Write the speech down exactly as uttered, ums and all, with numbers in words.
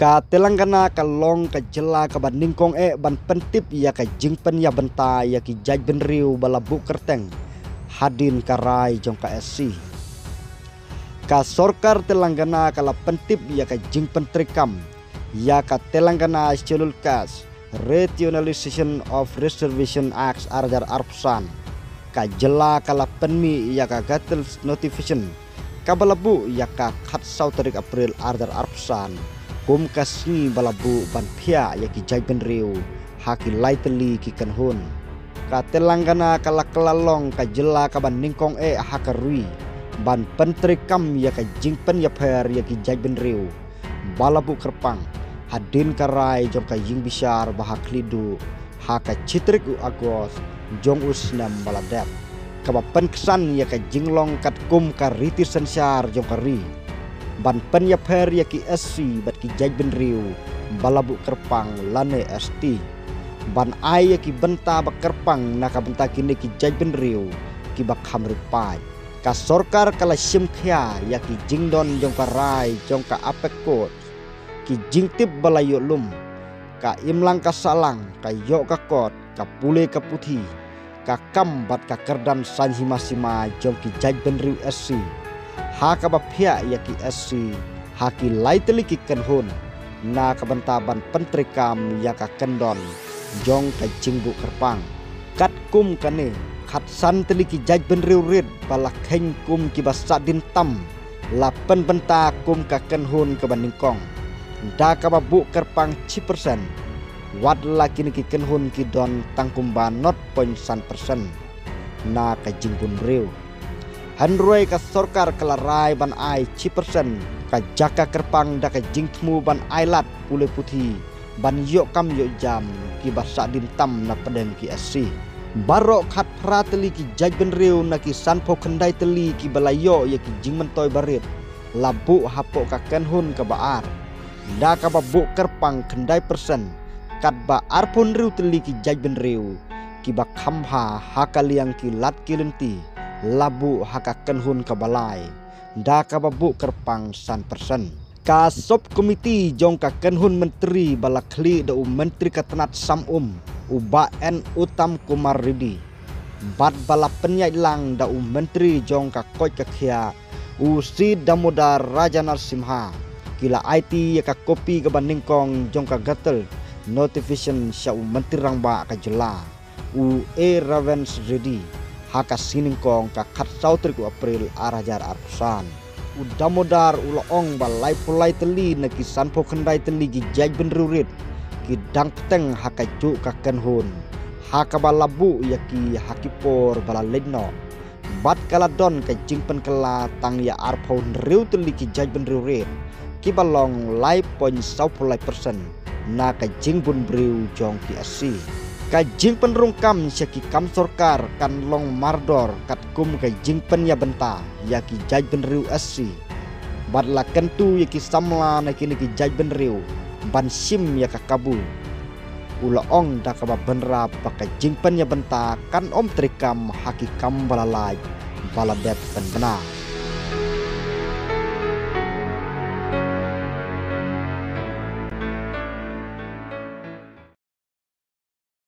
Ka Telangana ka long ka jylla kaba nyngkong eh ban pyntip ïa ka jingpynïabynta ïa ki jaitbynriew ba la buh kyrteng hadien ka rai jong ka SC. Ka sorkar Telangana ka la pyntip ïa ka jingpyntreikam ïa ka Telangana Scheduled Caste Regionalization of Reservation Act ar hajar arphew san. Ka jylla ka la pynmih ïa ka Gazetted Notification kaba la buh ïa ka khatsaw tarik April ar hajar arphew san kum ka sngi ba la buh ban phiah ïa ki jaitbynriew ha ki lai tylli ki kynhun. Ka Telangana ka la kylla long ka jylla kaba nyngkong eh ha ka ri ban pyntreikam ïa ka jingpynïapher ïa ki jaitbynriew ba la buh kyrpang hadien ka rai jong ka ïingbishar ba ha khlieh duh ha ka shi tarik u Agos jong u snem ba la dep, kaba pynksan ïa ka jinglong katkum ka riti synshar jong ka ri ban pynïapher ïa ki SC bad ki jaitbynriew ba la buh kyrpang lane ST, ban ai ïa ki bynta ba kyrpang na ka bynta kine ki jaitbynriew kiba kham rit paid. Ka sorkar ka la shim khia ïa ki jingdon jong ka rai jong ka Apex Court, ki jingtip ba la ïoh lum, ka imlang ka sahlang, ka ïoh ka kot, ka pule ka puthi, ka kam bad ka kyrdan saiñ hima sima jong ki jaitbynriew SC, ha kaba phiah ïa ki SC ha ki lai tylli ki kynhun na ka bynta ban pyntreikam ïa ka kyndon jong ka jingbuh kyrpang. Katkum kane, khatsan tylli ki jaitbynriew rit ba la kheiñ kum kiba sahdien tam la pynbynta kum ka kynhun kaba nyngkong da kaba buh kyrpang shi persen, wat la kine ki kynhun ki don tang kumba nought point san persen na ka jingbun briew. Hynrei ka sorkar ka la rai ban ai shi persen ka jaka kyrpang da ka jingthmu ban ai lad pule puthi ban ïoh kam ïoh jam kiba sahdien tam na pdeng ki SC. Baroh khatphra tylli ki jaitbynriew na ki sanphew khyndai tylli kiba la ïoh ïa ki jingmyntoi barit la buh hapoh ka kynhun kaba ar da kaba buh kyrpang khyndai persen, katba arphew hynriew tylli ki jaitbynriew kiba kham bha ha ka liang ki lad ki lynti la buh ha ka kynhun kaba lai da kaba buh kyrpang san persen. Ka sub committee jong ka kynhun myntri ba la khlieh da u myntri ka tnat sam um, u Bah N Uttam Kumar Reddy, bad ba la pynïaid lang da u myntri jong ka koit ka khiah, u Shri Damodar Raja Narasimha, ki la aiti ïa ka kopi kaba nyngkong jong ka Gazetted Notification sha u myntri rangbah ka jylla, u A Ravesh Reddy, ha ka sngi nyngkong ka khatsaw tarik u April ar hajar arphew san. U Damodar u la ong ba laiphew lai tylli na ki sanphew khyndai tylli ki jaitbynriew rit ki dang bteng ha kajuh ka kynhun ha kaba la buh ïa ki ha ki por ba la leit noh, bad ka la don ka jingpynkylla tang ïa arphew hynriew tylli ki jaitbynriew rit, kiba long lai point sawphew lai persen na ka jingbun briew jong ki SC. Ka jingpynrung kam sha ki kam sorkar kan long mardor katkum ka jingpynïabynta ïa ki jaitbynriew SC, bad la kyntu ïa ki samla na kine ki jaitbynriew ban shim ïa ka kabu. U la ong da kaba bynrap ba ka jingpynïabynta kan ym treikam ha ki kam ba la lait ba la dep pynbna.